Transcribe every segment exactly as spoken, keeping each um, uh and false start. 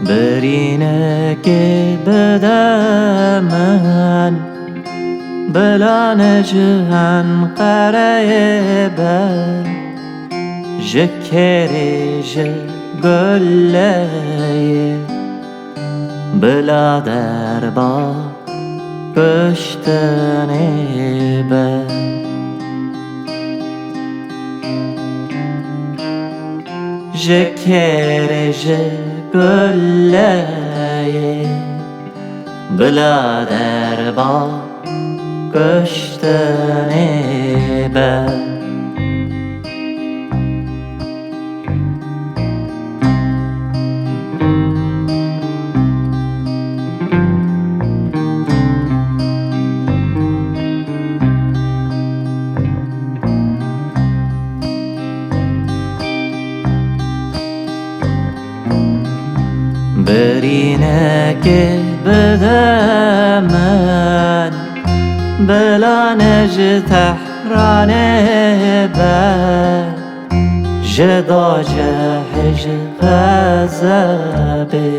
Birînekê bide min, bila ne ji Enqereyê be, ji kêrê, ji guleyê, bila derba kuştinê be. Ji kêrê, ji guleyê, bila derba kuştinê be. Birînekê bide min, bila ne ji Tehranê be, ji dacihê, ji xezebê,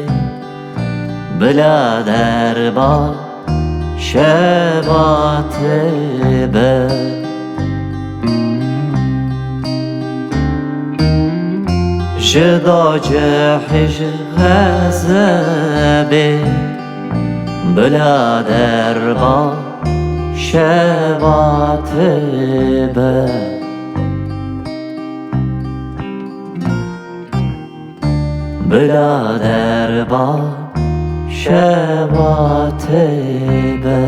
bila derba şevatê be. Ji dacihê, ji xezebê, bila derba şevatê be. Bila derba şevatê be.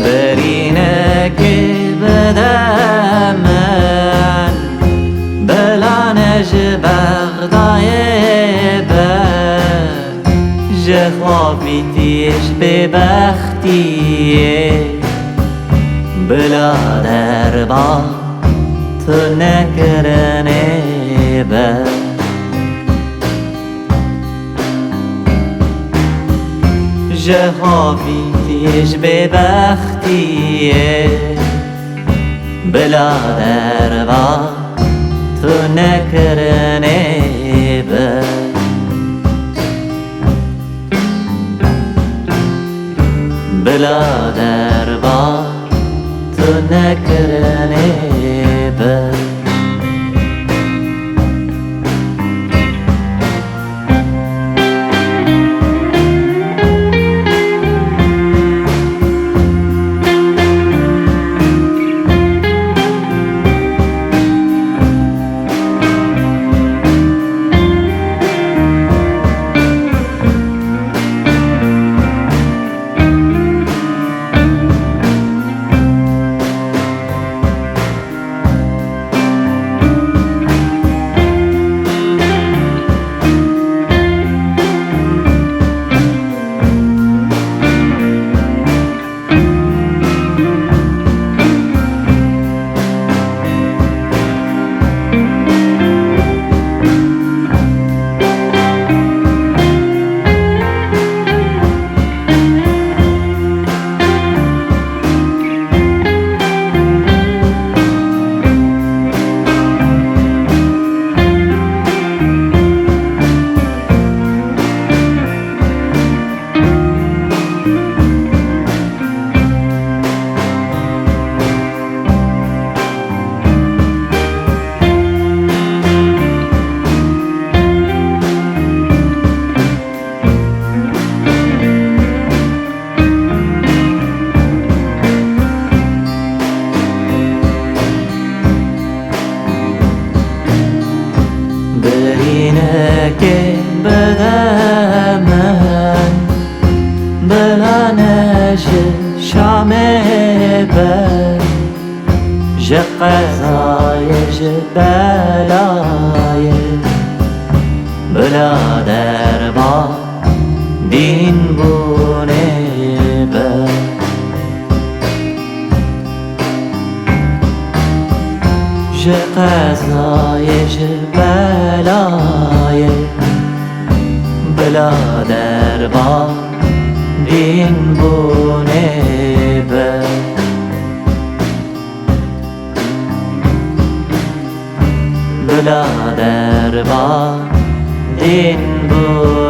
Birînekê bide min, bila ne ji Bexdayê be, ji xafîtiyê, ji bêbextiyê, bila derba tunekirinê be. Ji xafîtiyê, ji bêbextiyê, bila derba tunekirinê be. Bila derba tunekirinê be. Ji qezayê, ji belayê, bila derba dîn bûnê be. Ji qezayê, ji belayê, bila derba dîn bûnê be. Bila derba dîn bû